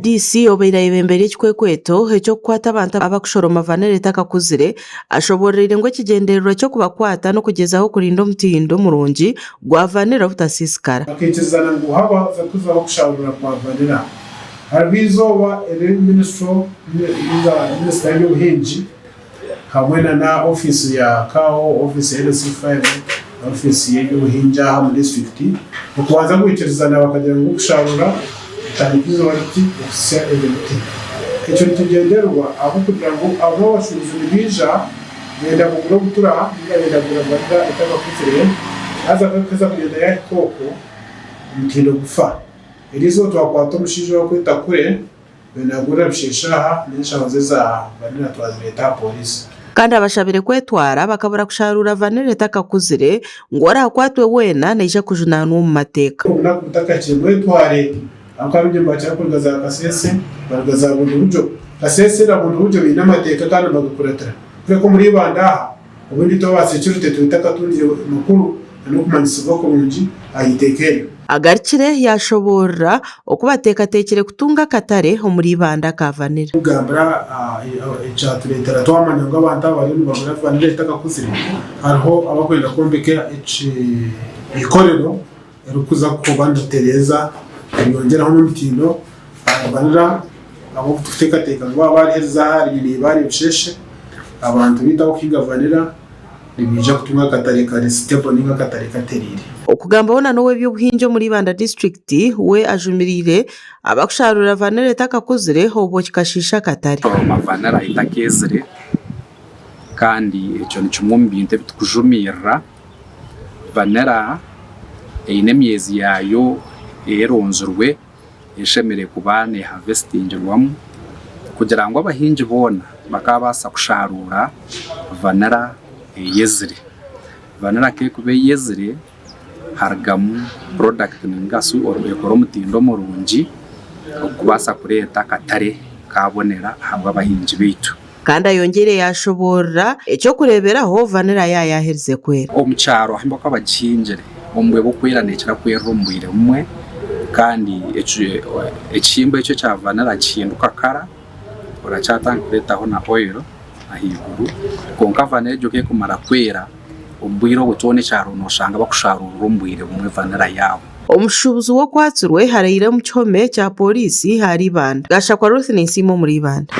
RDC obaire ayebembeire ekikwekweto eky'okukwata abantu abakushoroma vanilla etakakuzire ashoboororeire ngu ekigyendererwa ky'okubakwata n'okugyezaho kurinda omutindo murungi gwa vanilla obutasiisikara. Bakaikirizana ngu habaza kuzaho okusharura kwa vanilla hariho eizooba eri minisita y'eby'obuhingi hamwe na na ofiisi ya CAO, ofiisi ya LC5 na ofiisi y'eby'obuhingi aha omu disiturikiti okubanza kwikirizana bakagira ngu okusharura kutandika eizooba riti okuhitsya ebiro biti. Ekyo nikigyendererwa ahabw'okugira ngu abamwe abashuubuzi nibaija benda kugura obutura ninga benda kugura vanilla etakakuzire haza kuheza kugyenda yahika okwo omutindo gufa. Eri izooba twakwata omushaija orikweta Kure Nagurira Bisheshe aha n'enshaho ze za vanilla twazireeta aha pooriisi. Kandi abashabire kwetwara bakabura kusharuura vanilla etakakuzire ngu oraakwatwe weena naija kujunaanwa omu mateeka. Obunaku butakahikire mwetware ahabw'okuba abaingi nibakira kuruga za Kasese baruga za Bundibugyo. Kasese na Bundibugyo baine amateeka kandi nibagakuratira. Kureka omuri Ibanda aha obundi itwe aba securite tube tutakatungire makuru n'okumanyisibwa kurungi aha iteeka eryo. Agarukire yaashoboorora oku bateekateekire kutunga akatare omuri Ibanda aka vanilla. Kugambira ekyatureetera twamanya ngu abantu aba bariyo nibagura vanilla etakakuzire, hariho abakwenda kwombeka eikorero erikuza kuba niritereeza niryongyeraho n'omutindo aha vanilla ahabw'oku turikuteekateeka ngu baaba baariherize aha riine eibaare Busheeshe, abantu beitu abarikuhinga vanilla nibaija kutunga akatare kari stable ninga akatare katereire. Okugambaho na n'ow'eby'obuhingi omuri Ibanda disiturikiti we ajumiriire abakusharuura vanilla etakakuzire obwo kikashiisha akatare. Kushoroma vanilla etakeezire kandi ekyo ni kimwe omu bintu ebi turikujumirira. Vanilla eine emyezi yaayo eronzirwe eshemereire kuba neehavesitingirwamu kugira ngu abahingi boona bakaabaasa kusharuura vanira eyezire. Vanira ku erikuba eyezire harugamu porodakiti ninga shi ekora omutindo murungi ogurikubaasa kureeta akatare kaabonera ahabw'abahingi baitu. Kandi ayongyeire yaashoboorora eky'okureeberaho vanira yaaba yaaherize kwera. Omu kyaro ahu bakuba bagihingire, omu bwire bw'okwera neekira kwerera omu bwire bumwe kandi ekihimbo ekyo ekya vanira kihinduka kara orakyatandika kureetaho na oil ahaiguru kwonka vanira egyo ku erikumara kwera Omu bwire obwo kyona ekyaro noshanga bakusharuurira omu bwire bumwe vanilla yaabo. Omushuubuzi we okwatsirwe araire omu kihome kya Pooriisi ahari Ibanda. Gashakwa Ruth Ninsiima omuri Ibanda.